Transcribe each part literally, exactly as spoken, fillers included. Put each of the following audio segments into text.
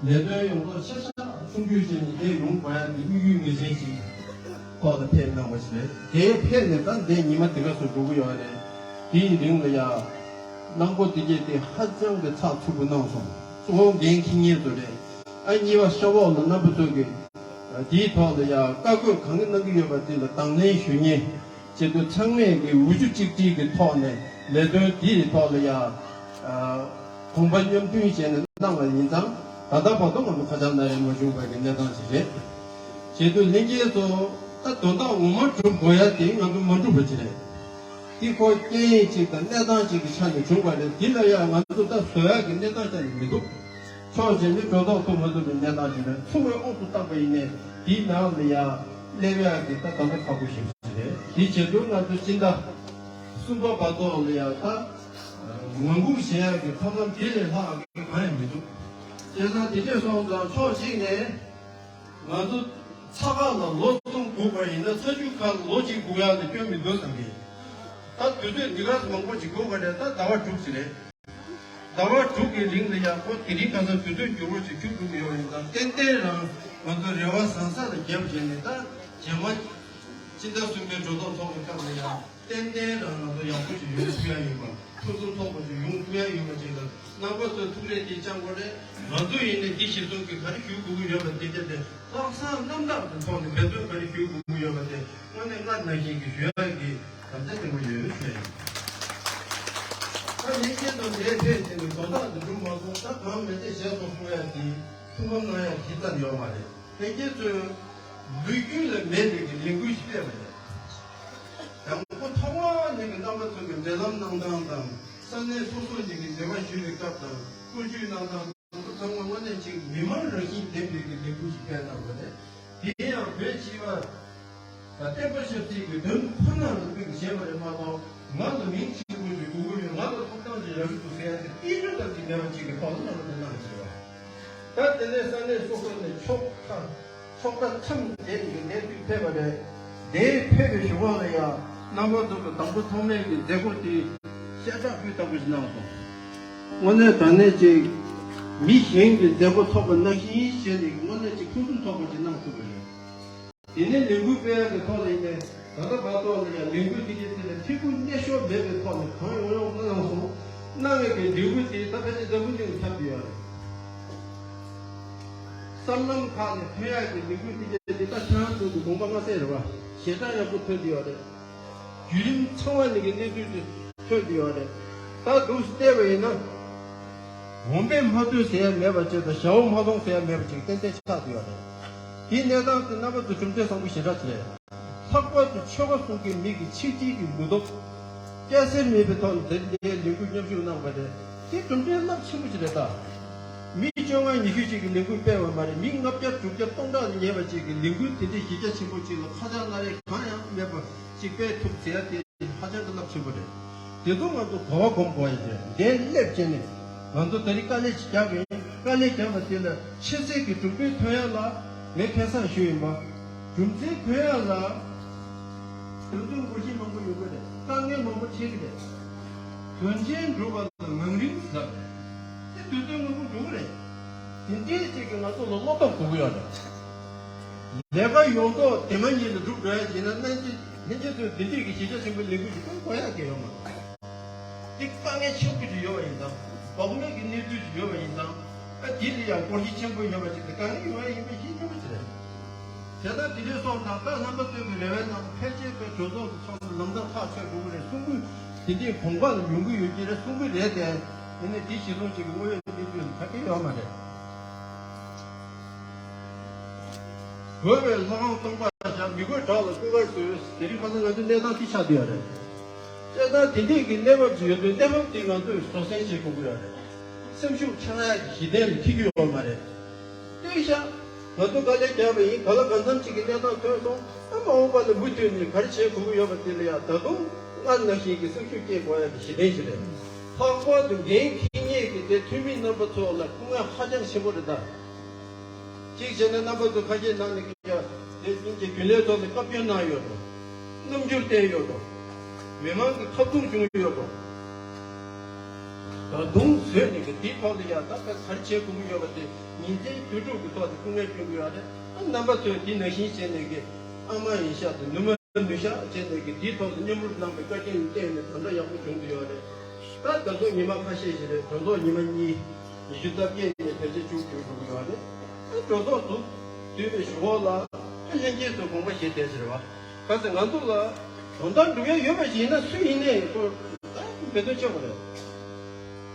ལས་དོན་ཡོངས་རྫོགས་ཆ་ཆ་ཆུང་ཆུང་བྱས་ནས་དེ་ཡོང་དགོས་ཡ་དེ་དམིགས་ཡུལ་ངེས་ཅན་ཞིག་ཐོག་ལ་ཕེབས་གནང་བ་ཞིག་རེད། དེ་ཕེབས་ནས་ད་འདི་ཉི་མ་དེ་ག་ཚོད་འགྲོ་གི་ཡོད་རེད། དེའི་རིང་ལ་ཡ། གནང་སྒོ་དེ་གས་དེ་ཧ་ཅང་གི་ཚགས་ཚུད་པོ་གནང་སོང་། གཙོ་བོ་འགན་འཁྱེར་མཁན་ཚོ་རེད། ཨ་གཉིས་པ་ཤ་བོག་ལ་རྣམ་པ་ཚོ་གིས་དེའི་ཐོག་ལ་ཡ་བཀའ་བཀོད་གང་གི་གནང་གི་ཡོད་པ་དེ་ལ་དང་ལེན་ཞུ་མཁན་བྱེད་དུ་ཚང་མས་ཀྱི་འུ་ཚུགས་གཅིག་སྒྲིལ་གྱི་ཐོག་ནས་ལས་དོན་དེའི་ཐོག་ལ་ཡ་དགོངས་པ་མཉམ་མཐུན་བྱས་ནས་གནང་བ་ཡིན་ཙང་། ད་ལྟ་བར་དུ་ང་ཚོ་ཁ་བྱང་ན་རེ་མ་བྱུང་བ་གི་གནས་སྟངས་ཅིག་རེད། བྱེད་དུ་ལྷན་རྒྱས་ཚོ་ད་དོན་དག་ངོ་མ་སྒྲུབ་དགོས་ཡ་དེ་ང་ཚོ་མ་འགྲུབ་པ་ཅིག་རེད། དེ་ཁོ་རྐྱེན་ངན་ཅིག་དང་གནས་སྟངས་ཅིག་གི་ཆ་ནས་བྱུང་བ་རེད། དེ་ལ་ཡང་ང་ཚོ་ད་བཟོ་ཡག་གི་གནས་སྟངས་ཆ་ནས་མི་འདུག་ཕྱོགས་གཅིག་ནས་གྲོས་ཐོག་ཐུག་མ་ཐུབ་པའི་གནས་སྟངས་ཅིག་རེད། ཚུགས་པའི་དབང་དུ་བཏང་པ་ཡིན་ནའི་དེའི་ནང་ལ་ཡང་སླེབས་ཡག་གི་ད་ད་ལྟ་ཁག་པོ་ཞིག་རེད། དེ་བྱེད་དུས་ང་ཚོ་སྤྱི་ཟླ་གསུམ་པ་བར་དུ་ལ་ཡང་ད་ངང་སྒུག་བྱེད་ཡག་གི་ཐབས་ལམ་དེ་ལས་ལྷག་གི་གང་ཡང་མི་འདུག་བྱས་ཙང་དེ་འདྲས་སོང་ཙང་ཕྱོགས་གཅིག་ནས། ང་ཚོ་ཚ་ཁ་ལ་ལོ་གསུམ་སྒུག་པ་ཡིན་ན་ཚ་རྒྱུག་ཁ་ལ་ལོ་གཅིག་སྒུག་ཡག་ལས་སྐྱོན་མི་འདུག་བསམ་གི། ད་དུས་ཚོད་འདི་ག་མང་པོ་ཅིག་སྒུག་པ་རེད། ད་ཟླ་བ་དྲུག་ཅིག་རེད། ཟླ་བ་དྲུག་གི་རིང་ལ་ཡག་པོ་དེ་རིང་ཁ་སང་དུས་ཚོད་འགྱུར་བ་ཅིག་འགྱུར་འགྲོ་གི་ཡོད་ཡིན་ཙང་ཏན་ཏན་རང་ང་ཚོ་རེ་བ་བཟང་ས་ལ་རྒྱབ་བྱས་ནས། ད་རྗེས་མ་སྤྱི་ཟླ་གསུམ་པའི་གྲོས་ཚོགས་ཚོགས་པའི་སྐབས་ལ་ཡང་ཏན་ཏན་རང་ང་ཚོ་ཡག་པོ་ཅིག་ཡོང་ཐུབ་ཡ་ཡོད་པ། ཕུན་སུམ་ཚོགས་པ་ཅིག་ཡོང་ཐུབ་ཡ་ཡོད་པ་ཅིག་ལ་རྣམ་པ་ཚོས་ཐུགས་རེ་དེ་བཅངས་དགོས་རེད། ང་ཚོ་ཡིན་ནའི་འདི་གཞི་བཟུང་གི་ག་རེ་ཞུ་དགོས་ཀྱི་ཡོད་པ་དེ་དེ་དེ་ལྷག་བསམ་རྣམ་དག་གི་ཐོག་ནས་འབད་བརྩོན་ག་རེ་ཞུ་དགོས་ཀྱི་ཡོད་པ་དེ་དངོས་གནས་སྔར་ནང་བཞིན་གྱི་ཞུ་ཡ་གི་དམ་བཅའ་བརྟན་པོ་ཡོད་ཟེར། ད་ལྷན་རྒྱས་ཚོ་འདིར་ཕེབས་བྱས་ནས་དོན་དག་འདི་སྒྲུབ་མ་སོང་། ད་གང་མི་ཚེ་ཞེས་སོགས་གསུང་ཡ་གི་ཐུགས་ཕམ་གནང་ཡ་གཞི་རྩ་ཡོད་མ་རེད། ལྷན་རྒྱས་ཚོས་ལོ་རྒྱུས་ལ་མེད་པའི་གི་ལས་འགུལ་ཞིག་སྤེལ་བ་རེད། དང་པོ་ཐོག་མ་ནས་ཀྱི་རྣམ་པ་ཚོ་གི་འབྲེལ་ལམ་གནང་སྟངས་དང་། ས་གནས་སོ་སོ་ཞིག་གི་འབྲེལ་བ་ཞུ་བའི་སྐབས་དང་། བཀོད་ཇུས་གནང་སྟངས་དང་པོ་ཚང་མ་དངོས་གནས་ཅིག་མི་མང་རང་བཞིན་ལྡན་པའི་གི་ལས་འགུལ་ཞིག་སྤེལ་གནང་བ་རེད། དེ་ཡང་བོད་སྤྱི་པ་དང་བསྟན་པ་ཆབ་སྲིད་ཀྱི་དོན་ཁོ་ན་ལ་དམིགས་བྱས་པ་རེད་མ་གཏོགས། ང་ལ་མིང་ཆེན་པོ་ཞིག་དགོས་ཀྱི་ཡོད། ང་ལ་ཐོབ་ཐང་ཞིག་རག་གི་འདུག་ཟེར་ཡ་དེ་དེའི་རིགས་ཙམ་ཞིག་མེད་པ་ཅིག་གི་ཐོག་ལ་གནང་རོགས་གནང་ཞེས་པ། ད་དེ་ནས་ས་གནས་སོ་སོ་ནས་ཕྱོགས་མཐའ་ཕྱོགས་མཐའ་མཚམས་འདས་ནས་གནས་ཚུལ་ཕེབས་པ་རེད། དེ་ཕེབས་པའི་གཞུག་གུ་ལ་ཡང་རྣམ་པ་ཚོ་གི་དང་པོ་ཐོག་མའི་གི་མཛད་སྒོ་དེ་ཤ་ཁྲག་སྤུས་དག་པོ་ཞིག་གནང་སོང་། དངོས་གནས་དྲང་གནས་ཅིག་མི་གཞན་གྱི་མཛད་སྒོ་ཚོགས་པ་ནང་བཞིན་བྱས་ནས་དངོས་གནས་ཅིག་ཕུན་སུམ་ཚོགས་པ་ཞིག་གནང་ཐུབ་པ་རེད། དེ་ནས་ལས་འགུལ་སྤེལ་ཡག་གི་ཐོག་ལ་ཡིན་ནའི་ད་ལྟ་བར་དུ་ལ་ཡང་ལས་འགུལ་འདི་གའི་ཐད་ལ་ཐེ་གུ་གནས་ཤོར་མེད་པའི་ཐོག་ནས་གང་ཡོང་ཡོང་གནང་སོང་། གནང་བའི་གི་ལས་འགུལ་དེ་ད་ཕལ་ཆེར་འཛམ་བུ་གླིང་ཁྱབ་ཡོད་རེད། སྲང་ལམ་ཁག་ནས་ཐོན་ཡག་གི་ལས་འགུལ་འདི་གའི་དེ་ད་ཁྱེད་རང་ཚོ་གི་དགོངས་པ་མངའ་གསལ་རེད་བ། ཞེ་དྲག་ཡག་པོ་ཐོན་བསྡད་ཡོད་རེད། བརྒྱུད་རིམ་ཚང་མ་ནས་ཀྱི་གནས་ཚུལ་དེ་ཐོན་བསྡད་ཡོད་རེད། ད་འདུག་སེ་བལྟས་པ་ཡིན་ན། འོང་དཔེ་མ་ཐོས་ཟེར་ཡ་མེད་པ་བྱས་དང་། ཞག་འོང་མ་ལོང་ཟེར་ཡ་མེད་པ་ཅིག་ཏན་ཏན་ཆགས་བསྡད་ཡོད་རེད། དེའི་གནས་སྟངས་དེ་རྣམ་པ་ཚོ་གྲུབ་འབྲས་བཟང་པོ་ཞེ་དྲག་ཅིག་རེད། ལྷག་པར་དུ་ཆོལ་ཁ་གསུམ་གྱི་མི་གི་ཆིག་སྒྲིལ་གྱི་ལུས་སྟོབས་སྐྱ་སེར་མེད་པའི་ཐོག་ནས་དེ་འདྲའི་ལས་འགུལ་མཉམ་ཞུགས་གནང་བ་རེད། དེ་གྲུབ་འབྲས་རླབས་ཆེན་པོ་ཞིག་རེད་ད། མི་བཅོ་ལྔ་ཉི་ཤུ་ཞིག་གིས་ལས་འགུལ་སྤེལ་བ་མ་རེད། མི་ལྔ་བརྒྱ་དྲུག་བརྒྱ་སྟོང་ཕྲག་ལ་ཉེ་བ་ཅིག་གིས་ལས་འགུལ་དེ་འདྲའི་གཞི་རྒྱ་ཆེན་པོ་ཅིག་ལ་ཁ་བྱང་སྣ་རལ་གང་ཡང་མེད་པ་ཅིག་སྤེལ་ཐུབ་ཟེར་ཡ་དེ་ཧ་ཅང་གི་རླབས་ཆེན་པོ་རེད། དེ་ཚོ་ང་ཚོ་གོ་བ་སྒོམ་དགོས་ཡ་རེད། འདིར་སླེབས་བྱས་ནས་ང་ཚོ་ད་རེས་དཀའ་ལས་ཅིག་རྒྱག་གི་ཡིན། དཀའ་ལས་རྒྱག་པ་དེ་ལ་ཕྱི་གསལ་གྱི་གྲུབ་འབྲས་ཐོན་ཡ་ལ་ངས་ཁ་སང་ཞུས་ཡིན་པ། རྒྱུ་མཚན་དོན་ཡག་ལ། དོན་དུ་འགོག་རྐྱེན་མང་པོ་ཡོང་གི་རེད། དཀའ་ངལ་མང་པོ་འཕྲད་ཀྱི་རེད། དོན་ཆེན་འགྲུབ་པ་ལ་ངང་རིང་ཟེར། དེ་དུས་ཚོད་མང་པོ་འགྲོ་གི་རེད། དེ་འདྲའི་ཅིག་གིས་ང་ཚོ་ལ་བློ་སྟོབས་དགོས་ཀྱི་ཡོད་རེད། ལས་ཀ་ཡོངས་རྫོགས་དེ་མ་ཉིད་ལ་སྒྲུབ་འགྲོ་ཡ་ཡིན་ན། སྔོན་ཆད་སྔོན་ཆད་ཚོས་འདི་འདྲས་ཀྱི་གཞི་རྒྱ་ཆེན་པོའི་ལས་འགུལ་ཞིག་གཏོང་དགོས་ཡ་གི་ཡོད་མ་རེད། འདི་དཀའ་ངལ་ཆེན་པོ་ཞིག་ཡོད་པ་ཡིན་ཙང་། བག་མེད་ཀྱི་གནས་ཚུལ་ཞིག་ཡོད་པ་ཡིན་ཙང་། ཨ་འདི་ལ་ཡང་སྒོར་གཞི་ཆེན་པོ་ཡོད་པ་ཞིག་གི་དཀའ་ངལ་ཡོང་ཡ་ཡིན་པ་ཤེས་ཐུབ་པ་ཞིག་རེད། དེ་ལྟར་དེ་འདྲའི་སོང་ཙང་ད་རྣམ་པ་ཚོའི་གི་རེ་བའི་ནང་ཕལ་ཆེར་བོད་གྲོས་ཚོགས་སུ་ཚོགས་འདུ་ལམ་སང་ཐག་ཆོད་འགྲོ་གི་རེད། གསུང་འབུལ་དེ་འདྲའི་གོང་འཕེལ་ཡོང་གི་ཡོད་ཀྱི་རེད། གསུང་འབུལ་རེད་དེ། ཡིན་ནའི་དེ་གཞི་བཟུང་ཅིག་གི་དངོས་ཡོད་གནས་ཚུལ་ལ་ཁ་གཏད་ཡོད་མ་རེད། འགོ་བའི་ལྷ་ཁང་སྟོང་པར་བཞག་མི་རྒོད་བྲག་ལ་སྐུ་མཁར་བཟོས། དེ་རིང་ཁ་སང་ང་ཚོའི་གནས་སྟངས་དེ་ཆགས་བསྡད་ཡོད་རེད། བྱས་ཙང་དེ་འདྲས་ཀྱི་གནས་བབ་ཅིག་ཡོད་དུས་གནས་བབ་དེ་ང་ཚོས་བཟོད་བསྲན་བྱེད་དགོས་ཀྱི་ཡོད་རེད། སེམས་ཤུགས་ཆག་ཡག་གི་གཞི་རྟེན་ལ་འཁེལ་གྱི་ཡོད་མ་རེད། ལྟོས་ཤག་ང་ཚོ་དཀའ་ལས་བརྒྱབ་པ་ཡིན། ག་ལ་གང་འཚམ་ཅིག་གི་གནས་སྟངས་ཐོན་སོང་། ཨ་མ་འོངས་པ་ལ་མུ་མཐུད་ནས་ག་རེ་བྱེད་དགོས་ཀྱི་ཡོད་པ་དེ་ལ་ཡང་ད་དུང་སྔར་ནང་བཞིན་གྱི་སེམས་ཤུགས་སྐྱེད་དགོས་ཡག་གི་གཞི་རྟེན་ཞིག་རེད། ལྷག་པར་དུ་འགན་འཁྱེར་མཁན་གྱི་དེ་འཐུས་མི་རྣམ་པ་ཚོ་ལ་སྐུ་ངལ་ཧ་ཅང་ཆེན་པོ་རེད་ད། གཅིག་བྱས་ན་རྣམ་པ་ཚོ་ཁ་ཤས་ནང་ནས་ཀྱང་དེ་ཉིན་གྱི་རྒྱུན་ལས་ཚོ་ལ་བཀའ་བཀྱོན་གནང་ཡོད་དོ། རྣམ་འགྱུར་བསྟན་ཡོད་དོ། མི་མང་གི་ཁ་རྡུང་བྱུང་ཡོད་དོ། ད་དུང་བཟོས་ནས་ཀྱི་དེའི་ཐོག་ལ་ཡང་ད་ག་ག་རེ་བྱེད་དགོས་ཀྱི་ཡོད་པ་དེ་ཉིན་མཚན་དུས་དྲུག་གི་ཐོག་ཏུ་སྐུ་ངལ་སྐྱོན་གྱི་ཡོད་རེད། ཨ་རྣམ་པ་ཚོས་དེ་ནང་བཞིན་བྱས་ནས་ཀྱི་ཨ་མ་ཡིན་ཤག་དང་ནུ་མ་ནུ་ཤག་བྱས་ནས་ཀྱི་དེའི་ཐོག་ཏུ་མཉམ་རུབ་གནང་བའི་བཀའ་དྲིན་བརྟེན་ནས་ད་ལྟ་ཡག་པོ་བྱུང་གི་ཡོད་རེད། ད་ད་དུང་ཉི་མ་ཁ་ཤས་ཤིག་རེད། གྲོས་ཚོགས་ཉི་མ་གཉིས་ཉི་ཤུ་རྩ་བརྒྱད་ནས་ཕལ་ཆེར་བཅུ་བཅུ་དགོས་ཀྱི་ཡོད་རེད། ཨ་གྲོས་ཚོགས་སུ་འདུས་པའི་གཞུག་གུ་ལ་ཨ་ལྷན་རྒྱས་ཚོས་དགོངས་པ་བཞེས་བསྡད་ཟེར་བ། ག་ཚོད་ང་ཚོ་ལ་དོན་དག་སྒྲུབ་ཡ་ཡོད་པ་ཞིག་ཡིན་ན་སུ་ཡིན་ནའི་ཁོ་ད་འབད་བརྩོན་བྱེད་དགོས་རེད།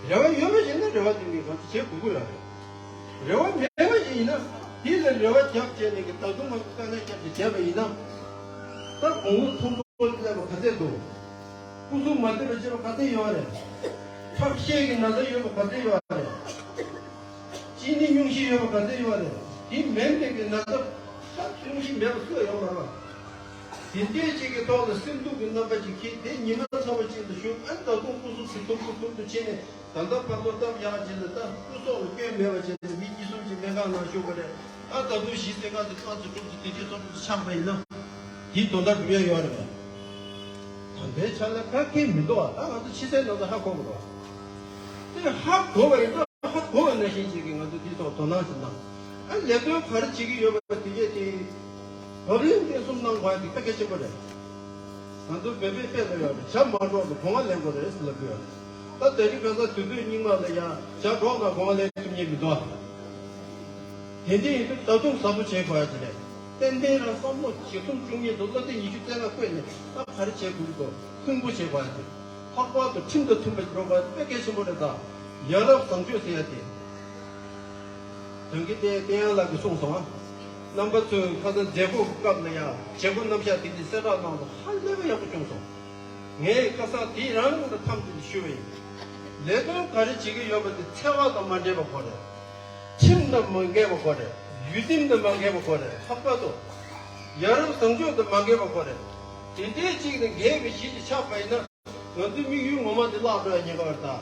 རེ་བ་ཡོད་པ་ཞིག་ཡིན་ན་རེ་བ་དེ་ངས་ང་ཚོ་བྱེད་དགོས་ཀྱི་ཡོད་རེད། རེ་བ་མེད་པ་ཞིག་ཡིན་ན་དེ་ལ་རེ་བ་རྒྱབ་བྱས་ནས་ཀྱི་ད་དུང་ང་ཚོ་དཀའ་ངལ་རྒྱབ་ཅིག་བྱས་པ་ཡིན་ན་ད་དགུང་ལོ་མཐོན་པོ་སླེབས་པ་ག་ཚད་འདུག་སྐུ་གཟུགས་མ་བདེ་བ་བྱེད་པ་ག་ཚད་ཡོད་རེད། ཁྲག་ཤེད་ཀྱི་ན་ཚ་ཡོད་པ་ག་ཚད་ཡོད་རེད། གཅིན་སྙི་སྙུང་གཞི་ཡོད་པ་ག་ཚད་ཡོད་རེད། དེ་མིན་པའི་གི་ན་ཚ་ཁྲག་སྙུང་གཞི་མེད་པ་སུ་ཡང་ཡོད་མ་རེད། དེ་འདྲའི་ཅིག་གི་ཐོག་ལ་སེམས་སྡུག་གི་རྣམ་པ་ཅིག་འཁྱེར་དེ་ཉི་མ་ཚ་བ་ཅིག་ཏུ་བཞུགས། ཨ་ནི་ད་དུང་སྐུ་གཟུགས་དེ་ཐུམ་དུ་ཐུམ་དུ་ཕྱིན་ནས་ད་ལྟ་བར་དུ་སྟབས་ཡག་ཅིག་ལ་ད་སྐུ་སྲོག་ལ་སྐྱོན་མེད་པ་བྱས་ནས་མི་གཉིས་གསུམ་ཅིག་སྨན་ཁང་ནང་བཞུགས་པ་རེད། ཨ་ད་དུང་བཞི་ཚེ་ལྔ་ཚེ་ལྔ་ཚེ་དྲུག་ཚེ་དེ་འདྲའི་ཚོ་དྲུག་ཚེ་ཆགས་པ་ཡིན་ན་དེའི་དོན་དག་སྒྲུབ་ཡ་ཡོད་རེད་པས། ད་ལྟའི་ཆ་ལ་ག་གེ་མི་འདུག་ཨ། ད་ང་ཚོ་ཕྱི་གསལ་ནང་དུ་ཧ་གོ་དགོས་རེད། དེ་ཧ་གོ་བ་ཡིན་ན་ཧ་གོ་བ་ནང་བཞིན་ཅིག་གིས་ང་ཚོ་འདི་ཐོག་དོ་སྣང་ཞིག་གནང་། ཨ་ལས་དོན་ག་རེ་བྱེད་ཀྱི་ཡོད་པ་དེ་གས་དེ་བབ་བརླིང་བརྟན་གསུམ་གནང་དགོས་ཡ་དེ་དཔེ་གལ་ཆེན་པོ་རེད། ང་ཚོ་བོད་པའི་དཔེ་ལ་ཡོད་རེད། བྱ་མ་འགྲོགས་ལ་གོ་བ་ལེན་དགོས་རེད་ཟེར་ལབ་ཀྱི་ཡོད་རེད། ད་དེ་རིང་ཁ་སང་དུས་ཚོད་སྙིགས་མ་ལ་ཡ་བྱ་འགྲོགས་ལ་གོ་བ་ལེན་ཐུབ་ཉེན་མི་འདུག་ཨ། དེ་འདྲ་ཡིན་དུས་ད་དུང་ཟབ་པོ་བྱེད་དགོས་ཡ་དེ་རེད། ཏན་ཏན་རང་བསམ་བློ་ཞེ་གསུམ་བཅུ་གཉིས་དང་བློ་གཏད་ཉི་ཤུ་རྩ་ལྔ་བཀོད་ནས་ད་ག་རེ་བྱེད་དགོས་ཀྱི་འདུག་ཁུངས་པོ་བྱེད་དགོས་ཡ་དེ། ལྷག་པར་དུ་ཁྲིམས་དང་མཐུན་པ་འགྲོ་དགོས་ཡ་དེ་དཔེ་གལ་ཆེན་པོ་རེད་ད། ཡ་རབས་བཟང་སྤྱོད་ཟེར་ཡ་དེ། དོན་གྱི་དེ་བསྟན་ཡར་ལགས་ཀྱིས་གསུངས་སོང་ཨ། རྣམ་པ་ཚོས་ཁ་སང་མཛད་སྒོ་གི་སྐབས་ལ་ཡང་བྱེད་སྒོ་རྣམ་གཞག་དེ་འདྲ་གསལ་བསྒྲགས་གནང་སོང་། ཧ་ལས་པ་ཡག་པོ་བྱུང་སོང་། ངས་ཁ་སང་དེ་རང་ལ་འཐམས་ཏེ་ཞུ་བ་ཡིན། ལས་དོན་ག་རེ་བྱེད་ཀྱི་ཡོད་པ་དེ་འཚེ་བ་དང་མ་འདྲེས་པ་དགོས་རེད། ཁྲིམས་དང་མ་འགལ་བ་དགོས་རེད། ཡུལ་དམ་དང་མ་འགལ་བ་དགོས་རེད། ལྷག་པར་དུ་ཡ་རབས་བཟང་སྤྱོད་དང་མ་འགལ་བ་དགོས་རེད། དེ་འདྲའི་ཅིག་ནས་འགལ་བའི་གཞི་ཅིག་ཆགས་པ་ཡིན་ན། ང་ཚོའི་དམིགས་ཡུལ་ངོ་མ་དེ་བརླག་འགྲོ་ཡ་ཉེན་ཁ་ཡོད་རེད་ད།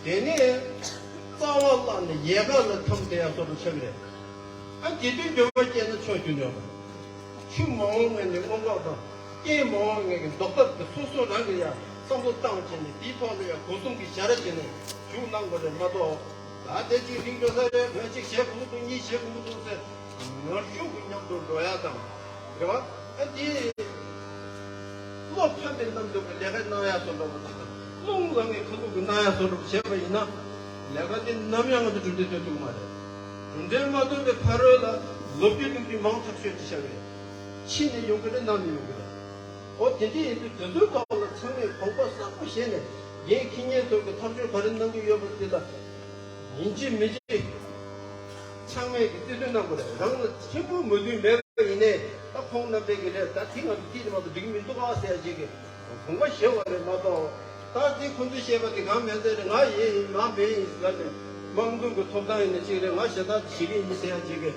དེ་ནས་རྩ་བ་བརླག་ནས་ཡལ་ག་ལ་འཐམས་བསྡད་ཡ་བཟོ་འདྲ་ཆགས་ཀྱི་རེད། ཨ་དེ་དུས་འགྱོད་པ་སྐྱེས་ན་ཆོག་རྒྱུ་ཡོད་མ་རེད། ཆུ་མ་འོངས་ངེས་ནས་སྔོན་འགོག་དང་རྐྱེན་མ་འོངས་ངེས་ཀྱི་ཟློག་ཐབས་དེ་སོ་སོ་རང་གིས་ཡ་བསམ་བློ་བཏང་བྱས་ནས་དེའི་ཐོག་ལ་ཡ་སྒོ་གསུམ་གྱི་ཞལ་རས་བྱས་ནས་ཞུགས་གནང་དགོས་རེད་མ་གཏོགས། ད་དེ་གཅིག་རིང་འགྲོ་ས་རེད། ང་གཅིག་བྱེད་དགོས་འདུག་གཉིས་བྱེད་དགོས་འདུག་ཟེར། ངར་ཤུགས་ཀྱི་མཉམ་དུ་འགྲོ་ཡ་དང་། རེད་བ། ཨ་དེ། བློ་ཕམ་པའི་རྣམ་འགྱུར་གྱི་ལས་ཀ་གནང་ཡ་བཟོ་འདྲ་བ་དེ་དང་རླུང་ལངས་པའི་ཁ་ཐུག་གི་གནང་ཡ་བཟོ་འདྲ་བ་བྱས་པ་ཡིན་ན། ལས་ཀ་དེ་ནམ་ཡང་ང་ཚོ་གྲུབ་འབྲས་ཐོན་ཐུབ་ཀྱི་མ་རེད། གྲུབ་འབྲས་མ་ཐོན་པའི་ཕ་རོལ་ལ་ལོ་རྒྱུས་ལོ་རྒྱུས་མང་ཐག་ཆོད་ཅིག་བཞག་རེད། ཕྱི་ནས་ཡོང་གི་རེད། ནང་ནས་ཡོང་གི་རེད། འོ་དེ་འདྲ་ཡིན་དུས་དེ་ཚོའི་ཐོག་ལ་ཚང་མས་དགོངས་པ་བཟང་པོ་བཞེས་ནས་འགན་འཁྱེར་མཁན་ཚོ་གི་ཐག་གཅོད་ག་རེ་གནང་གི་ཡོད་པ་དེ་ལ་ཡིན་གཅིག་མིན་གཅིག་ཚང་མས་ཀྱི་བརྩི་མཐོང་གནང་དགོས་རེད། རང་ལ་ཆེན་པོ་མོས་མཐུན་མེད་པ་ཡིན་ནའི་ད་ཁོང་རྣམ་པས་ཀྱི་རེད། ད་དེ་ང་ཚོ་སྐྱིད་མ་གཏོགས་འགྲིག་མི་འདུག་ཨ་ཟེར་ཡ་ཅིག་གི་དགོངས་པ་བཞེས་པ་རེད་མ་གཏོགས། ད་དེ་ཁོང་ཚོས་བཤད་པ་དེ་གང་མེད་ཚད་རེད། ང་ཡིན་ཡིན་ང་མིན་ཡིན་ཟེར་ནས་དམངས་གཙོ་གི་ཐོབ་ཐང་ཡིན་ན་གཅིག་རེད། ང་ཞེ་དྲག་བྱེད་ཀྱི་ཡིན་ཟེར་ཡ་ཅིག་གི་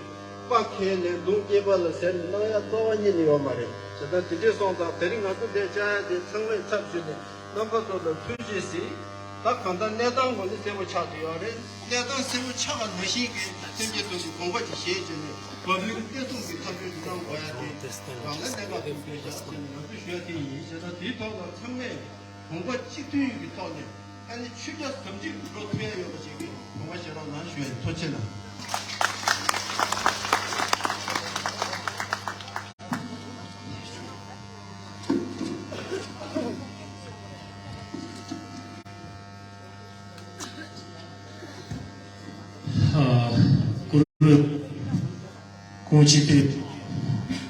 དཔའ་ཁེལ་ནས་ལུང་སྐྱེས་པ་ལ་ཟེར་ནས་གནང་ཡ་རྩ་བ་ཉིད་ནས་ཡོད་མ་རེད། བྱས་ཙང་དེ་འདྲས་སོང་ཙང་དེ་རིང་ང་ཚོ་འདིར་བཅར་ཡ་དེ་ཚང་མས་ཚབ་ཞུས་ནས་རྣམ་པ་ཚོ་ལ་ཐུགས་རྗེ་གཟིགས། ད་གང་ལྟར་གནས་སྟངས་ངོ་ནས་གསལ་པོ་ཆགས་བསྡད་ཡོད་རེད། གནས་སྟངས་གསལ་པོ་ཆགས་པ་ནང་བཞིན་གྱི་སེམས་ཀྱི་དོན་དུ་དགོངས་པ་ཅིག་བཞེས་བྱས་ནས་བབ་བརླིང་བརྟན་གསུམ་གྱི་ཐག་གཅོད་ཅིག་གནང་དགོས་ཡ་དེ་རང་ལ་གནད་འགག་ཏུ་གྱུར་བཞག་ཅེས་ནས་ང་ཚོས་ཞུ་ཡ་དེ་ཡིན། བྱས་ཙང་དེའི་ཐོག་ལ་ཚང་མས་དགོངས་པ་གཅིག་མཐུན་ཡོད་ཀྱི་ཐོག་ནས་ཨ་ནི་ཆོས་རྒྱལ་ཟབ་ཅིག་འགྲོ་ཐུབ་ཡ་ཡོད་པ་ཞིག་གི་དགོངས་པ་བཞེས་རོགས་གནང་ཞུ་ཡ་ཡིན། ཐུགས་རྗེ་ཆེ་གནང་། ཨ། སྐུ་ངོ་སྤྱི་འཐུས་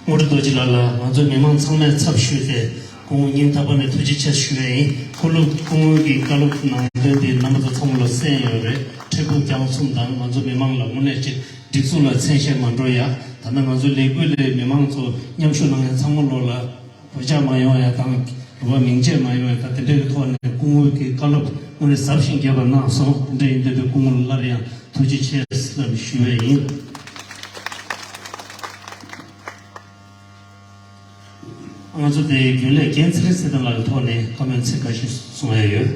དངོས་གྲུབ་རྡོ་རྗེ་ལགས་ལ་ང་ཚོ་མི་མང་ཚང་མས་ཚབ་ཞུས་ཏེ་སྐུ་ངོ་སྙིང་ཐག་པ་ནས་ཐུགས་རྗེ་ཆེ་ཞུ་ཡ་ཡིན། སྐུ་སློབ་སྐུ་ངོ་གི་བཀའ་སློབ་ནང་དོན་དེ་རྣམ་པ་ཚོ་ཚང་མ་ལ་གསན་ཡོད་རེད། འཕྲལ་ཕུགས་རྒྱང་མཚམས་དང་ང་ཚོ་མི་མང་ལ་དངོས་གནས་ཅིག་སྒྲིག་འཛུགས་ལ་མཚན་ཤས་མ་འགྲོ་ཡ། ད་ལྟ་ང་ཚོ་ལས་འགུལ་ལས་མི་མང་ཚོ་མཉམ་ཞུགས་གནང་མཁན་ཚང་མ་ལོ་ལ་བོད་ཇག་མ་ཡོང་ཡ་དང་རུ་བ་མིང་ཆད་མ་ཡོང་ཡ་དང་དེ་འདྲའི་ཐོག་ནས་སྐུ་ངོ་གི་བཀའ་སློབ་དངོས་གནས་ཟབ་ཞིང་རྒྱས་པ་གནང་སོང་། དེ་འདྲ་ཡིན་དུས་སྐུ་ངོ་ལ་སླར་ཡང་ཐུགས་རྗེ་ཆེ་ལབ་ཞུ་བ་ཡིན། ང་ཚོ་དེ་རྒྱུན་ལས་རྒན་ཚེ་རིང་ཚེ་བརྟན་ལགས་ཀྱི་ཐོག་ནས་བཀའ་མོལ་ཚིག་ཁ་ཤས་གསུང་ཡ་ཡོད།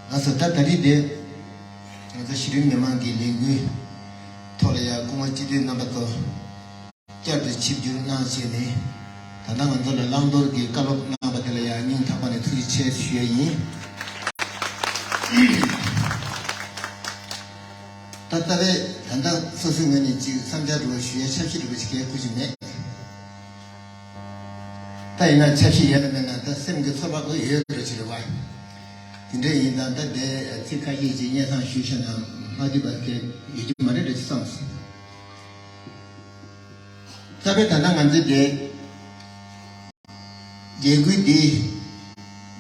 ད་ ཚོ། ད་ད་རེས་དེ་ང་ཚོ་གཞི་རིམ་མི་མང་གི་ལས་འགུལ་ཐོག་ལ་ཡང་སྐུ་ངོ་སྤྱི་འཐུས་རྣམ་པ་ཚོ་བསྐྱར་དུ་ཆིབས་བསྒྱུར་གནང་བྱས་ནས། ད་ལྟ་ང་ཚོ་ལ་བླང་དོར་གྱི་བཀའ་སློབ་གནང་བ་དེ་ལ་ཡང་སྙིང་ཐག་པ་ནས་ཐུགས་རྗེ་ཆེ་ཞུ་ཡ་ཡིན། ད་ལྟ་བས་ད་ལྟ་སོ་སོའི་ངོས་ནས་ཅིག་བསམ་འཆར་འདྲ་བོ་ཞུ་ཡ་འཆར་གཞི་འདྲ་བོ་ཞིག་གལ་ཁུར་གྱི་མེད། ད་ཡིན་ན་འཆར་གཞི་ཡོད་ན་མེད་ན་ད་སེམས་ཀྱི་ཚོར་བ་ཁོ་ཡོད་འགྲོ་ཅི་རེད་བ། དེ་འདྲ་ཡིན་ཙང་ད་ལྟ་ཚིག་ཁ་ཤས་ཅིག་སྙན་སེང་ཞུས་ཤེ་ན་མ་བསྡུས་པ་དེ་ཡོད་ཀྱི་མ་རེད་འདྲ་ཅིག་བསམ་སོང་། རྩ་བའི་ད་ལྟ་ང་ཚོའི་དེ་ལས་འགུལ་འདི་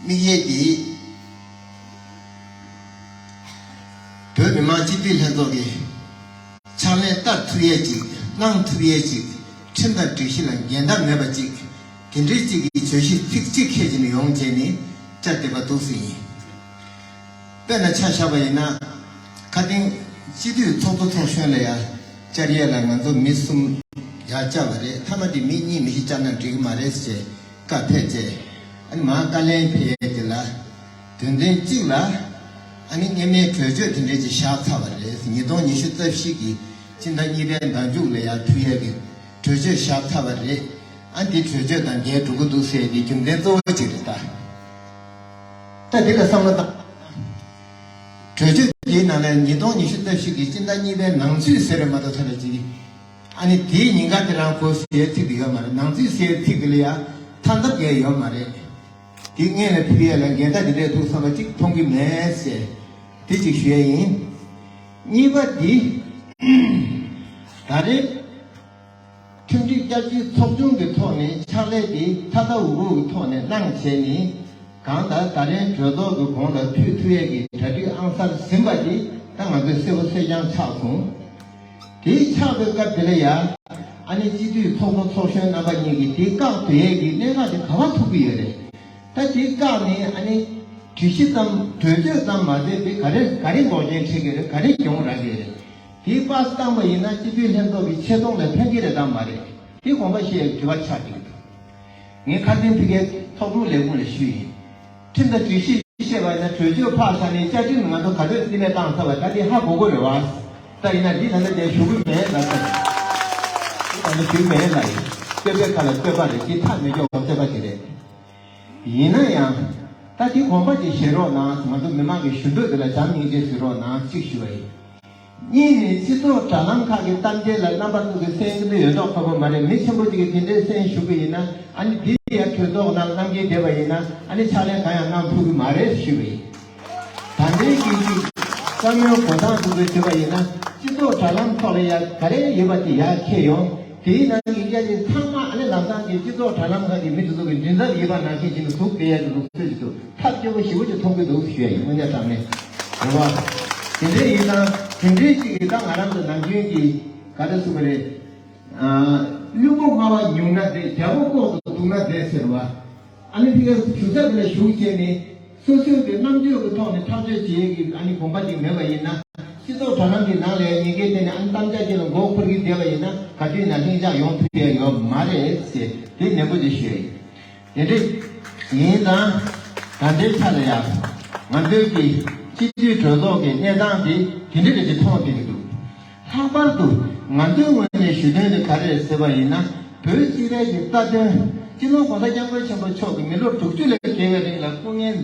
དམིགས་ཡས་འདི་བོད་མི་མང་སྤྱི་འཐུས་ལྷན་ཚོགས་ཀྱི་ཕྱག་ལེན་བསྟར་ཐུབ་ཡས་ཅིག་གནང་ཐུབ་ཡས་ཅིག་ཁྲིམས་དང་སྒྲིག་གཞི་ལ་འགལ་ཟླ་མེད་པ་ཅིག་དེ་འདྲའི་ཅིག་གི་བརྗོད་གཞི་ཚིག་གཅིག་ཁྱེར་གྱིས་ནས་ཡོང་བྱས་ནས་བཅར་བསྡད་པ་འདུག་ཟེར་ཡིན། དཔེར་ན་ཆ་བཞག་པ་ཡིན་ན། ཁ་སྟེང་སྤྱི་འཐུས་ཚོགས་གཙོ་ཚོགས་གཞོན་ལ་ཡང་བཅར་ཡས་ལ་ང་ཚོ་མི་གསུམ་ཡར་བཅར་བ་རེད། མཐའ་མ་དེ་མི་གཉིས་མི་བཞི་བཅར་ན་འགྲིག་གི་མ་རེད་ཟེར་བཀའ་ཕེབས་རྗེས། ཨ་ནི་མར་བཀའ་ལན་ཕེབས་ཡས་དེ་ལ། དོན་ཚན་གཅིག་ལ། ཨ་ནི་སྔོན་མའི་གྲོས་ཆོད་དེ་འདྲས་ཅིག་བཞག་ཚར་བ་རེད། ཉིས་སྟོང་ཉི་ཤུ་རྩ་བཞི་གི་སྤྱི་ཟླ་གཉིས་པའི་ཟླ་མཇུག་ལ་ཡར་ཕུལ་ཡས་ཀྱི་གྲོས་ཆོད་བཞག་ཚར་བ་རེད། ཨ་འདི་གྲོས་ཆོད་དང་འགལ་འགྲོ་གི་འདུག་ཟེར་ཏེ་རྒྱུ་མཚན་གཙོ་བོ་གཅིག་རེད་ད། ད་འདི་ལ་བསམ་བློ་བཏང་། གྲོས་ཆོད་འདིའི་ནང་ནས་ཉིས་སྟོང་ཉི་ཤུ་རྩ་བཞི་གི་སྤྱི་ཟླ་གཉིས་པའི་ནང་ཚུད་ཟེར་རེད་མ་གཏོགས་ཐ་ན་ཅིག་ཨ་ནི་དེའི་ཉིན་ག་དེ་རང་གོ་ཟེར་ཚིག་དེ་ཡོད་མ་རེད། ནང་ཚུད་ཟེར་ཚིག་དེ་ལ་ཡང་ཐ་མ་འགལ་ཡོད་མ་རེད། དེ་སྔོན་ལ་ཕུལ་ཡས་ལ་འགལ་ཟླ་དེ་འདྲས་འདུག་བསམ་པ་གཅིག་མཐོང་གི་མེད་ཟེར། དེ་གཅིག་ཞུ་ཡས་ཡིན། གཉིས་པ་འདི། ད་རེས་ཁྲིམས་སྒྲིག་བསྐྱར་བཅོས་ཚོགས་ཆུང་གི་ཐོག་ནས་ཕྱག་ལས་དེ་ཐ་ཐ་འུ་འུ་གི་ཐོག་ནས་གནང་བྱས་ནས། གང་ལྟར་ད་རེས་གྲོས་ཚོགས་ཀྱི་གོང་ལ་ཕུལ་ཐུབ་ཡས་ཀྱི་གྲ་སྒྲིག་ཨང་གསར་ཟིན་པ་འདི་ད་ང་ཚོས་གསལ་པོ་གསལ་རྐྱང་ཆགས་སོང་། དེའི་ཆགས་པའི་སྐབས་དེ་ལ་ཡང་། ཨ་ནི་སྤྱི་འཐུས་ཚོགས་གཙོ་ཚོགས་གཞོན་རྣམ་པ་གཉིས་ཀྱིས་དེ་བཀག་སྡོད་ཡས་ཀྱི་གནད་འགག་དེ་ག་པར་ཐུག་གི་ཡོད་རེད། ད་དེ་བཀག་ནས་ཨ་ནི་གྲོས་གཞི་ཙམ་གྲོས་ཆོད་ཙམ་མ་ཟད་པའི་ག་རེ་ག་རེ་འགོག་རྐྱེན་འཕྲད་ཀྱི་རེད། ག་རེ་གྱོང་རག་གི་རེད། དེ་པར་བཏང་པ་ཡིན་ན་སྤྱི་འཐུས་ལྷན་ཚོགས་ཀྱི་ཆེ་མཐོང་ལ་ཕན་གྱི་རེད་དམ་མ་རེད། དེ་དགོངས་པ་བཞེས་ཡས་དྲི་བ་ཆགས་ཀྱི་འདུག་ངས་ཁ་སང་ཕ་གིའི་ཚོགས་དྲུང་ལས་ཁུངས་ལ་ཞུས་ཡིན། ཁྲིམས་དང་སྒྲིག་གཞི་བཤད་པ་ཡིན་ན་གྲོས་ཆོད་ཕར་བཞག་ནས་བཅའ་ཁྲིམས་ང་ཚོ་ག་ཚོད་རྩིས་མེད་བཏང་ཚར་བ་ད་དེ་ཧ་གོ་གི་རེད་བ། ད་ཡིན་ན་འདི་ད་ལྟ་དེ་ཞུ་གི་མེད་ལ་ཟེར། ད་ལྟ་ཞུ་གི་མེད་ལ་ཡིན། བསྟོད་པའི་ཁ་ལ་བསྟོད་པ་རེད། དེ་ཐག་མི་འཇོག་པ་བསྟོད་པ་དེ་རེད། ཡིན་ན་ཡང་། ད་དེ་དགོངས་པ་དེ་བཞེས་རོགས་གནང་། ང་ཚོ་མི་མང་གི་ཞུ་འདོད་དེ་ལ་བྱམས་སྙིང་རྗེ་བཟོ་རོགས་གནང་གཅིག་ཞུ་བ་ཡིན། གཉིས་ནི་སྤྱི་ཚོགས་དྲ་ལམ་ཁག་གི་གཏམ་འཆལ་ལ་རྣམ་པ་ཚོ་གི་གསན་གི་འདུག་ཡོད་མདོག་ཁ་པོ་མ་རེད། མི་ཆེན་པོ་ཅིག་གིས་དེ་འདྲའི་གསན་ཞུ་གི་ཡིན་ན་ཨ་ནི་དེ་ཡང་གྲོས་ཚོགས་ནང་གནང་གི་བསྡད་པ་ཡིན་ན་ཨ་ནི་ཕྱག་ལས་གང་ཡང་གནང་ཐུབ་གི་མ་རེད་ཞུ་བ་ཡིན། ད་ལྟའི་གི་ཅིག་བཀའ་མོལ་གོ་སྟངས་ཚོ་གི་བྱེད་པ་ཡིན་ན་སྤྱི་ཚོགས་དྲ་ལམ་ཐོག་ལ་ཡ་ག་རེ་ཡོད་པ་དེ་ཡར་འཁྱེར་ཡོང་། དེའི་ནང་གི་སྐད་ཆ་ཚང་མ་ཨ་ནི་ལམ་སང་གི་སྤྱི་ཚོགས་དྲ་ལམ་ཁག་གི་མི་དེ་ཚོ་གི་མགྲིན་ཚབ་ཡིན་པ་ནང་བཞིན་བྱས་ནས་ཟུག་བསྡད་ཡ་གི་ལུགས་སྲོལ་ཞིག་འདུག་ཐབས་སྐྱོ་པོ་ཞེ་པོ་ཅིག་མཐོང་གི་འདུག་ཞུ་ཡ་ཡིན། དངོས་གནས་དྲང་གནས་རེད་བ། དེ་འདྲའི་ཡིན་ཙང་དེ་འདྲའི་ཅིག་གི་ད་ང་རང་ཚོ་ནམ་རྒྱུན་གྱི་ག་རེ་ཟེར་དགོས་རེད། ཨ། བླུན་པོ་སྔ་བ་ཉུང་ན་བདེ། རྒྱལ་པོ་ལྐོག་ཏུ་འདུག་ན་བདེ་ཟེར་བ། ཨ་ནི་ཕ་གིའི་ཞུ་ས་དེ་ལ་ཞུགས་བྱས་ནས་སོ་སོའི་གི་རྣམ་དཔྱོད་ཀྱི་ཐོག་ནས་ཐག་གཅོད་བྱེད་ཀྱི་ཨ་ནི་དགོངས་པ་ཅིག་མེད་པ་ཡིན་ན། སྤྱི་ཚོགས་དྲ་ལམ་གྱི་ནང་ལ་ཉེན་ཁའི་སྟེང་ནས་ཨ་ནི་གཏམ་བྱ་ཅིག་ལ་མགོ་འཁོར་གྱི་བསྡད་པ་ཡིན་ན་ག་དུས་ན་ལྷིང་འཇགས་ཡོང་ཐུབ་ཡ་ཡོད་མ་རེད་ཟེར་དེ་ནན་པོ་ཅིག་ཞུ་ཡ་ཡིན། དེ་འདྲ་ཡིན་ཙང་ད་ལྟའི་ཆ་ལ་ཡང་ང་ཚོའི་གི་སྤྱི་འཐུས་གྲོས་ཚོགས་ཀྱི་གནས་སྟངས་དེ་དེ་འདྲ་རེད་ཅེས་མཐོང་བསྡད་ཀྱི་འདུག་ལྷག་པར་དུ་ང་ཚོའི་ངོས་ནས་ཞུ་དོན་དེ་ག་རེ་རེད་ཟེར་བ་ཡིན་ན། བོད་སྤྱི་པའི་གི་རྩ་དོན་སྤྱི་ནོར་༸གོང་ས་༸སྐྱབས་མགོན་ཆེན་པོ་མཆོག་གིས་མི་ལོ་དྲུག་ཅུ་ལས་བརྒལ་བའི་རིང་ལ་སྐུ་ངལ་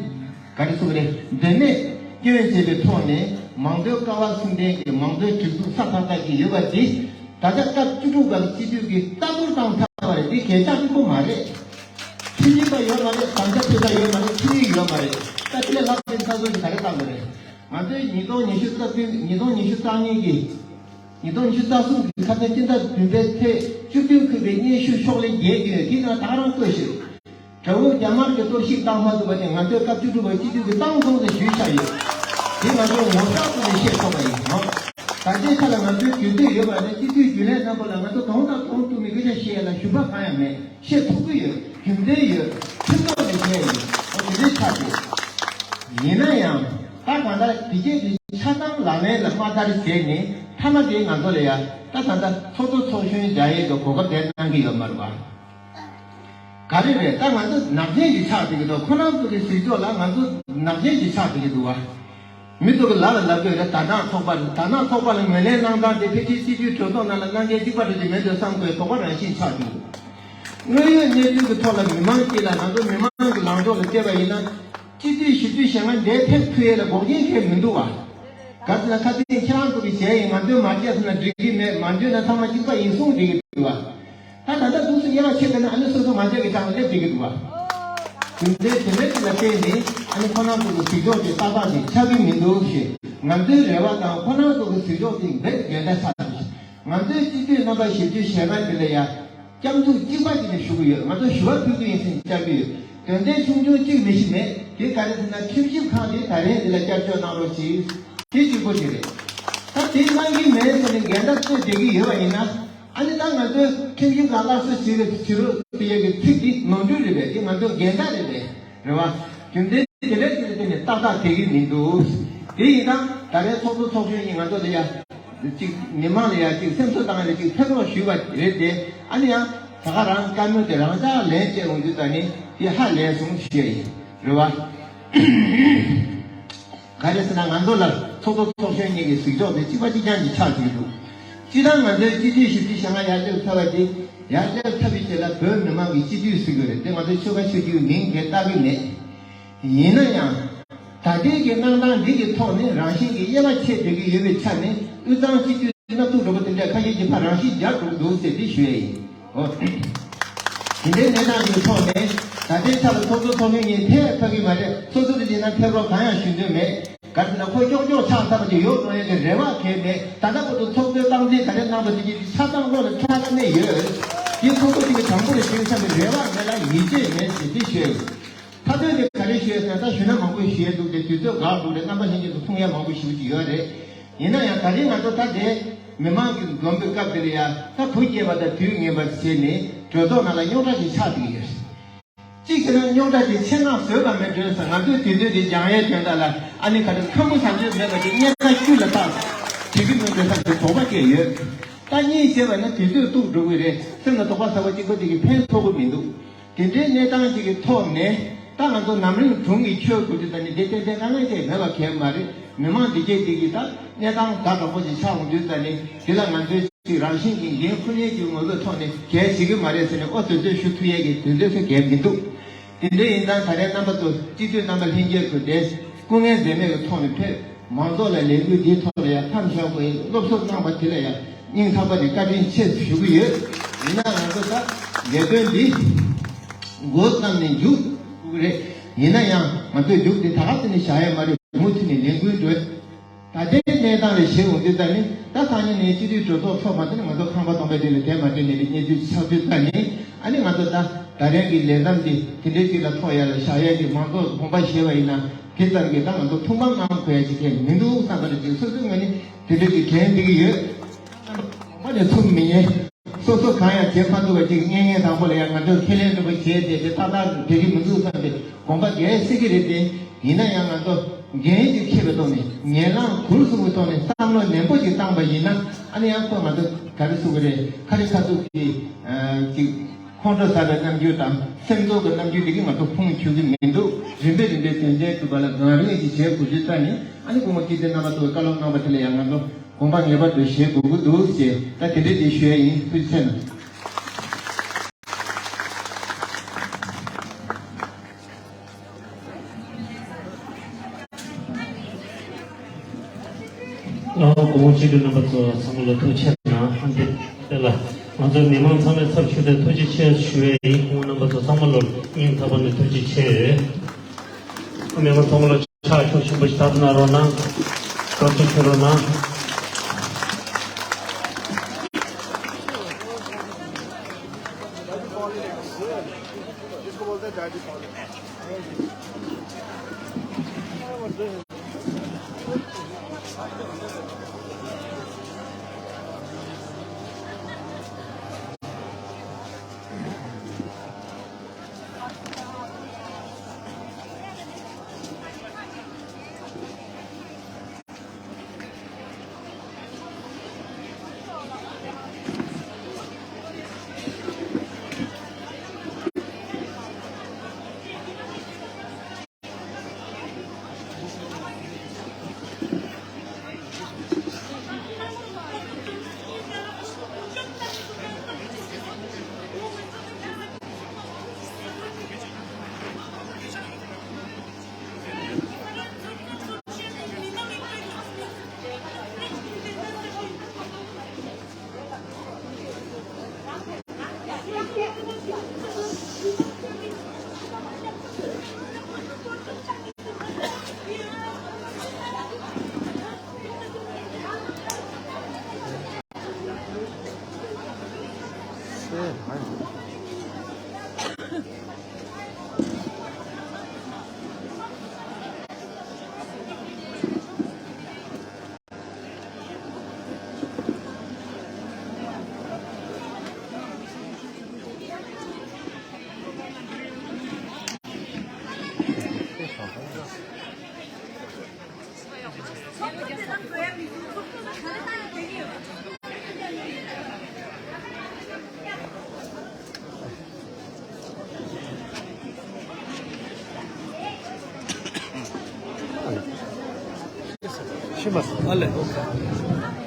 ག་རེ་ཟེར་དགོས་རེད། འབད་མེད་སྐྱོན་བྱས་པའི་ཐོག་ནས་མང་གཙོའི་ཀ་བ་གསུམ་ལྡན་གྱི་མང་གཙོའི་སྒྲིག་འཛུགས་ས་ཐག་ཐག་གི་ཡོད་པ་འདི་ད་ཆ་སྐབས་བཅུ་དྲུག་པ་སྤྱི་འཐུས་ཀྱིས་ལྟ་སྐོར་བཏང་ཚར་བ་རེད། འདི་གས་ཆག་ཆེན་པོ་མ་རེད། ཁྲིམས་ཡིག་པ་ཡོད་མ་རེད། དམ་བཅའ་ཕེབས་ས་ཡོད་མ་རེད། ཁྲིམས་ཡིག་ཡོད་མ་རེད། ད་དེ་ལ་ལྷག་པའི་ཚ་ཚོད་ཀྱི་ག་རེ་བཏང་དགོས་རེད། ང་ཚོའི་ཉིས་སྟོང་ཉི་ཤུ་རྩ་བདུན་ཉིས་སྟོང་ཉི་ཤུ་རྩ་གཉིས་ཀྱི་ཉིས་སྟོང་ཉི་ཤུ་རྩ་གསུམ་གྱི་ཁ་སང་སྤྱི་ཟླ་བདུན་པའི་ཚེས་བཅུ་བདུན་འཁོད་པའི་སྙན་ཞུ་ཤོག་ལྷེ་བརྒྱད་ཀྱི་ཡོད། དེའི་ནང་ད་ག་རང་བཀོད་ཤིག་དགྲ་བོ་རྒྱ་དམར་གྱི་གཏོར་བཤིག་བཏང་མ་ཐུབ་པ་དེ་ང་ཚོས་སྐབས་བཅུ་དྲུག་པ་སྤྱི་འཐུས་ཀྱི་བཏང་སོང་ཟེར་ཞུས་བཞག་ཡོད། དེ་ང་ཚོས་ངོ་ཚ་ཐུབ་ནས་བཤད་ཆོག་པ་ཡིན་ནོ། ད་ལྟའི་ཆ་ལ་ང་ཚོའི་རྒྱུ་མཚན་ཡོད་པ་ནི་སྤྱི་འཐུས་རྒྱུན་ལས་རྣམ་པ་ལ་ང་ཚོ་གང་དང་གང་ཐུབ་ནས་སྐད་ཆ་བཤད་ཡ་ལ་ཞུམ་པ་གང་ཡང་མེད། བཤད་ཐུབ་ཀྱི་ཡོད། རྒྱུ་མཚན་ཡོད། ཁྲིམས་ཐོག་ནས་བཤད་ཡོད། འོ་དེ་འདྲའི་ཆགས་ཏེ། ཡིན་ན་ཡང་ད་གང་ལྟར་དེ་རྗེས་ཀྱི་ཆ་ཚང་ལག་ལེན་ལ་མ་བསྟར་བྱས་ནས་མཐའ་མ་དེ་ང་ཚོ་ལ་ཡ་ད་ད་ལྟ་ཚོགས་གཙོ་ཚོགས་གཞོན་རྒྱག་ཡས་ཀྱི་གོ་སྐབས་དེ་གནང་གི་ཡོད་མ་རེད་པ། ག་རེ་རེད། ད་ང་ཚོ་ནག་ཉེས་ཀྱི་ཆགས་བསྡད་ཀྱི་འདུག་ཁོ་རང་ཚོ་གི་ཟིན་ཕྱོགས་ལ་ང་ཚོ་ནག་ཉེས་ཀྱི་ཆགས་བསྡད་ཀྱི་འདུག་བ། མི་ཚོ་གི་ལ་ལ་ལབ་དགོས་རེད། དར་ནག་ཚོགས་པ་རེད། དར་ནག་ཚོགས་པ་ལ་ངོས་ལེན་གནང་སྟངས་དེ་ཕལ་ཆེར་སྤྱི་འཐུས་གྲོས་ཚོགས་ནང་ལ་གནང་མཁན་གཅིག་པ་རེད་དེ་མེད་དུ་བསམ་དགོས་དོགས་པ་རང་བཞིན་ཆགས་བྱུང་། དངོས་ཡོད་གནས་ཚུལ་གྱི་ཐོག་ལ་མི་མང་སྤྱི་ལ་ང་ཚོ་མི་མང་གི་ལངས་ཕྱོགས་ལ་བལྟས་པ་ཡིན་ན། སྤྱི་འཐུས་བཞི་བཅུ་ཞེ་ལྔ་འདིར་ཕེབས་ཐུབ་ཡས་ལ་འགོག་རྐྱེན་གང་ཡང་མི་འདུག་བ། ག་ཚོད་ན་ཁ་སང་ཁྱེད་རང་ཚོ་གི་བྱས་ཡིན། ང་ཚོས་མ་བྱས་ཟེར་ན་འགྲིག་གི་མེད། མ་འཇོན་ན་ཚང་མ་གཅིག་པ་ཡིན་གསུངས་འགྲིག་གི་འདུག་བ། ད་ད་ལྟ་འདུག་སེ་དབྱེ་བ་ཕྱེ་བསྡད་ན་ཨ་ནི་སོ་སོ་མ་བྱས་ཀྱི་ཆ་ལ་སླེབས་འགྲིག་གི་འདུག་བ། དེ་འདྲའི་དེ་འདྲའི་ཅིག་ལ་བརྟེན་ནས་ཨ་ནི་ཁོ་རང་ཚོ་གི་གཟིགས་ཕྱོགས་དེ་ཏག་ཏག་ཅིག་ཆགས་ཀྱི་མི་འདུག་ཞེས། ང་ཚོའི་རེ་བ་དང་ཁོ་རང་ཚོ་གི་གཟིགས་ཕྱོགས་དེ་འབེབས་འགལ་ཟླ་ཆགས་འདུག། ང་ཚོའི་སྤྱི་འཐུས་རྣམ་པ་བཞི་བཅུ་ཞེ་ལྔ་དེ་ལ་ཡ། སྐྱབས་འཛུགས་གཅིག་པ་ཅིག་ནས་ཞུ་གི་ཡོད། ང་ཚོ་ཞུ་བ་ཕུལ་གི་ཡིན་ཟེར་བསྐྱར་གི་ཡོད། དོན་ཚན་ཆུང་ཆུང་གཅིག་མི་ཤེས་མེད། དེ་ག་རེ་ཟེར་ན་ཁྲིམས་ཞིབ་ཁང་དེ་ད་རེས་འདི་ལ་བསྐྱར་བཅོས་གནང་རོགས་གྱིས། དེ་གཅིག་པོ་ཞིག་རེད། ད་དེ་གནང་གི་མེད་ཟེར་ནས་འགལ་ཟླ་བཟོས་བསྡད་ཀྱི་ཡོད་པ་ཡིན་ན། ཨ་ནི་ད་ང་ཚོས་ཁྲིམས་ཞིབ་ཁང་སླར་གསོ་བྱེད་རོགས་བྱེད་རོགས་ཟེར་ཡས་ཀྱི་ཚིག་འདི་ནོར་འཁྲུལ་རེད་པས། དེ་ང་ཚོ་འགལ་ཟླ་རེད་པས། རེད་བ། རྒྱུ་མཚན་དེ་འདྲ་ཞིག་ལ་བརྟེན་ནས་ཏག་ཏག་བསྡད་ཀྱི་མི་འདུག། དེ་ཡིན་ཙང་ད་རེས་ཚོགས་གཙོ་ཚོགས་གཞོན་གཉིས་ང་ཚོ་ལ་ཡ། གཅིག་མི་མང་ལ་ཡ་གཅིག་སེམས་གསོ་བཏང་ཡ་ལ་གཅིག་ཕེབས་རོགས་ཞུས་པ་རེད་དེ། ཨ་ནི་ཡང་ད་ག་རང་བཀའ་མོལ་དེ་རང་འཇགས་ལན་བཅད་འོང་དུས་ད་ནི་དེ་ཧ་ལས་སོང་ཞུ་ཡ་ཡིན། རེད་བ། ག་རེ་ཟེར་ན་ང་ཚོ་ལ་ཚོགས་གཙོ་ཚོགས་གཞོན་གཉིས་ཀྱི་གཟིགས་ཕྱོགས་དེ་གཅིག་པ་གཅིག་རྐྱང་གཅིག་ཆགས་ཀྱི་འདུག། སྤྱིར་བཏང་ང་ཚོའི་སྤྱི་འཐུས་བཞི་བཅུ་ཞེ་ལྔ་ཡར་སླེབས་ཚར་བ་དེ། ཡར་སླེབས་ཚར་བའི་རྗེས་ལ་བོད་མི་མང་གི་སྤྱི་འཐུས་ཟེར་གྱི་རེད་དེ། ང་ཚོའི་ཆོལ་ཁ་ཆོས་བརྒྱུད་མིང་གང་བཏགས་ཀྱི་མེད། ཡིན་ན་ཡང་། ད་ལྟའི་གི་གནང་སྟངས་འདི་གི་ཐོག་ནས་རང་བཞིན་གྱི་དབྱེ་བ་ཕྱེ་བསྡད་ཀྱི་ཡོད་པའི་ཆ་ནས། དབུས་གཙང་སྤྱི་འཐུས་སྣ་ཚོགས་འགྲོ་པོ་དེ་འདྲ་ཁ་ཤས་ཀྱིས་ཕར་རང་ཤི་རྒྱག་འགྲོ་གི་འདུག་ཟེར་དེ་ཞུ་ཡ་ཡིན། འོ། དེ་འདྲའི་གནས་སྟངས་ཀྱི་ཐོག་ནས་ད་ལྟའི་ཆ་ལ་ཚོགས་གཙོ་ཚོགས་གཞོན་གཉིས་ཐད་ཕ་གི་མ་རེད། སོ་སོ་དེ་ཡིན་ན་ཕེབས་རོགས་གང་ཡང་ཞུ་འདོད་མེད། ག་རེ་ཟེར་ན་ཁོ་ཀྱོག་ཀྱོག་ཆགས་ཚར་བ་དེ་ཡོག་གཏོང་ཡ་གི་རེ་བ་གང་ཡང་མེད། ད་ལྟ་བར་དུ་ཚོགས་གཙོའི་སྟངས་འཛིན་ག་རེ་གནང་པ་དེ་གི་ཆ་ཚང་བློ་ལ་ཁྲ་ཁྲ་གནས་ཡོད། དེ་ཚོགས་གཙོ་དེ་གི་དྲང་པོ་རེད་ཞུ་བསམ་པའི་རེ་བ་མེད་ལ་ཡིད་ཆེས་མེད་ཟེར་དེ་ཞུས། མཐའ་དོན་དེ་ག་རེ་ཞུས་ཟེར་ན། ད་ཞུ་ན་མང་པོ་ཞུ་ཡས་འདུག་སྟེ་དུས་ཚོད་འགག་འདུག་རེད། རྣམ་པ་ལྷན་རྒྱས་ཚོ་མཐོང་ཡས་མང་པོ་ཞེ་པོ་ཅིག་ཡོད་རེད། ཡིན་ན་ཡང་ད་རིང་ང་ཚོ་ད་དེ་མི་མང་གི་འཛོམས་པའི་སྐབས་དེ་ལ་ཡ་ད་བུ་སྐྱེས་པ་དང་དུས་ངན་པ་བྱས་ནས་གྲོས་ཚོགས་ནང་ལ་རྙོག་དྲ་ཞིག་ཆགས་བསྡད་ཀྱི་ཡོད་རེད། གཅིག་བྱས་ན་རྙོག་དྲ་དེ་ཆེད་མངགས་བཟོས་པ་མེད་འགྲོ་ས། ང་ཚོས་དུས་ཚོད་དེ་འགྱངས་ཡས་དོན་དག་ལ་ཨ་ནི་ག་རེ་ཁ་མོ་ཟ་འདོད་མེད་པ་དེ་སྙད་ཁ་དཀྱུས་ལ་བཏགས་བྱེད་ཀྱི་མིན་འགྲོ་ས་དེ་དོགས་པ་སྐྱེས་ཡོད། ད་གཉིས་བྱས་པ་ན་དུས་ཚོད་གཏུགས་འགྲོ་གི་རེད། སེམས་ལ་དོགས་པ་ཟ་བ་གཅིག་པོ་དེ་གིས་ཕན་ཐོགས་ཀྱི་མི་འདུག། དེ་འདྲའི་གནས་སྟངས་ཅིག་གི་ཐོག་ནས་ད་ང་ཚོ་ནམ་རིང་གྲོངས་ཀྱི་ཆོས་དགོས་དུས་ད་ནི་དེ་ཏན་ཏན་དཀའ་ངལ་ཅིག་མེད་པ་གང་མ་རེད། མི་མང་འདི་གས་འདི་གིས་ད་གནས་སྟངས་དགའ་དྲག་པོ་ཞིག་ཆགས་འོང་དུས་ད་ནི་འདི་ལ་ང་ཚོས་ཅིག་རང་བཞིན་གྱི་འགན་འཁུར་ལེན་གྱི་ངོ་བོའི་ཐོག་ནས་གལ་བྱེད་ཀྱི་མ་རེད་ཟེར་ནས་ཨོ་ཙི་ཙི་ཞུ་ཐུབ་ཡས་ཀྱི་དོན་དེ་ཚོ་གལ་མི་འདུག། དེ་འདྲ་ཡིན་ཙང་ད་རེས་རྣམ་པ་ཚོ་སྤྱི་འཐུས་རྣམ་པ་ལྷན་རྒྱས་ཚོ་དེ་སྐུ་ངལ་འཛེམས་མེད་ཀྱི་ཐོག་ནས་ཕེབས། མང་ཚོགས་ལ་ལས་འགུལ་འདིའི་ཐོག་ལ་ཡང་མཚམས་བཞག་དགོས་ཡིན། སློབ་གསོ་གནང་བ་དེ་ལ་ཡང་སྙིང་ཐག་པ་ནས་བཀའ་དྲིན་ཆེ་ཞུ་གི་ཡོད། ཡིན་ན་ང་ཚོ་ད་ལས་དོན་འདི་འགོ་བརྩམས་ནས་མཇུག་རྒྱུག་གི་རེད། ཡིན་ན་ཡང་ང་ཚོས་མཇུག་དེ་ད་ག་ཙམ་ནས་བཞག་ཡ་མ་རེད། མུ་མཐུད་ནས་ལས་འགུལ་འགྲོ། ད་ལྟའི་གནས་སྟངས་ལ་གཞིགས་འོང་དུས་ད་ནི་ད་སང་ཉིན་ནས་སྤྱི་འཐུས་གྲོས་ཚོགས་ཚོགས་མ་ཐུབ་ན་ང་ཚོ་ཁང་པ་སྟོང་པའི་སྟེང་ལ་བསྡད་མ་བསྡད་ནས་ལས་གནས་ཚུལ་ཆགས་དུས་ད་ནི་ཨ་ནི་ང་ཚོ་ད་ད་རེས་ཀྱི་ལས་བསྡོམས་འདི་དེ་འདྲའི་ཅིག་ལ་ཐོགས་ཡ་ལ་བཞག་ཡ་ཅིག་མང་ཚོགས་དགོངས་པ་བཞེས་པ་ཡིན་ན། དེ་ལྟར་གྱི་ད་ང་ཚོ་ཐུགས་ཕམ་གནང་དགོས་ཡ་ཅིག་གང་མི་འདུག་བསམ་པ་རེད། ཅིག་སོ་སོའི་ངོས་ནས་དེ་འདྲ་ཅིག་དྲན་བསྡད་ཀྱི་ཡོད། མ་ནས་ཚུགས་མི་ཉན། སོ་སོ་གང་ཡང་བྱེད་མ་ཐུབ་པ་ཅིག་གཉེན་ཉེ་དང་པོ་ལ་ཡང་ང་ཚོས་ཁས་ལེན་འདྲ་པོ་བྱས་ཏེ་དེ་ཏག་ཏག་བསྡད་ཀྱི་མི་འདུག་བསམ་པའི་དགོངས་པ་རྒྱས་སྲིད་ཀྱི་རེད་དེ། ཡིན་ན་ཡང་ང་ཚོ་འགན་ཅིག་འཁྱེར་བའི་ཐོག་ནས་ཉན་ལང་གུར་གསུམ་གྱི་ཐོག་ནས་བསམ་བློ་ནན་པོ་ཅིག་བཏང་པ་ཡིན་ན། ཨ་ནི་ཡང་ཁོ་ང་ཚོ་ག་རེ་ཟེར་དགོས་རེད། ཁ་རི་ཁ་ཐུག་གི་ཅིག་ཁོང་ཁྲོ་ཟ་བའི་རྣམ་འགྱུར་དང་སེམས་ཚོར་གྱི་རྣམ་འགྱུར་འདི་གིས་ང་ཚོ་ཁུངས་འཁྱོལ་གྱི་མི་འདུག། རིམ་པས་རིམ་པས་དོན་ཚན་སྒྲུབ་པ་ལ་གང་རུང་ཞིག་བྱེད་དགོས་ཚུལ་ལྟ་ནི། ཨ་ནི་སྐུ་ངོ་སྤྱི་འཐུས་རྣམ་པ་ཚོས་བཀའ་སློབ་གནང་བ་དེ་ལ་ཡང་ང་ཚོ་དགོངས་པ་ངེས་པར་དུ་བཞེས་དགོས་ཀྱི་འདུག་ཅེས་ད་དེ་འདྲས་ཅིག་ཞུ་ཡ་ཡིན། ཐུགས་རྗེ་ཆེ་གནང་། ཨ། སྐུ་ངོ་སྤྱི་འཐུས་རྣམ་པ་ཚོ་ཚང་མ་ལ་ཐུགས་རྗེ་ཆེ་གནང་། ཨ་འདི་དེ་ལ་ང་ཚོ་མི་མང་ཚང་མའི་ཚབ་ཞུས་ཏེ་ཐུགས་རྗེ་ཆེ་ཞུ་ཡས་ཡིན། སྐུ་ངོ་རྣམ་པ་ཚོ་ཚང་མ་ལ་སྙིང་ཐག་པ་ནས་ཐུགས་རྗེ་ཆེ། ཨ། མི་མང་ཚང་མ་ལ་ཕྱག་ཤུགས་ཆེན་པོ་ཞིག་ད་གནང་རོགས་གནང་། སྐྱབས་བཅོལ་ཞུ་རོགས་གནང་། ཤི་མ་སོང་། ཨ་ལས། ཨོ་ཁེ།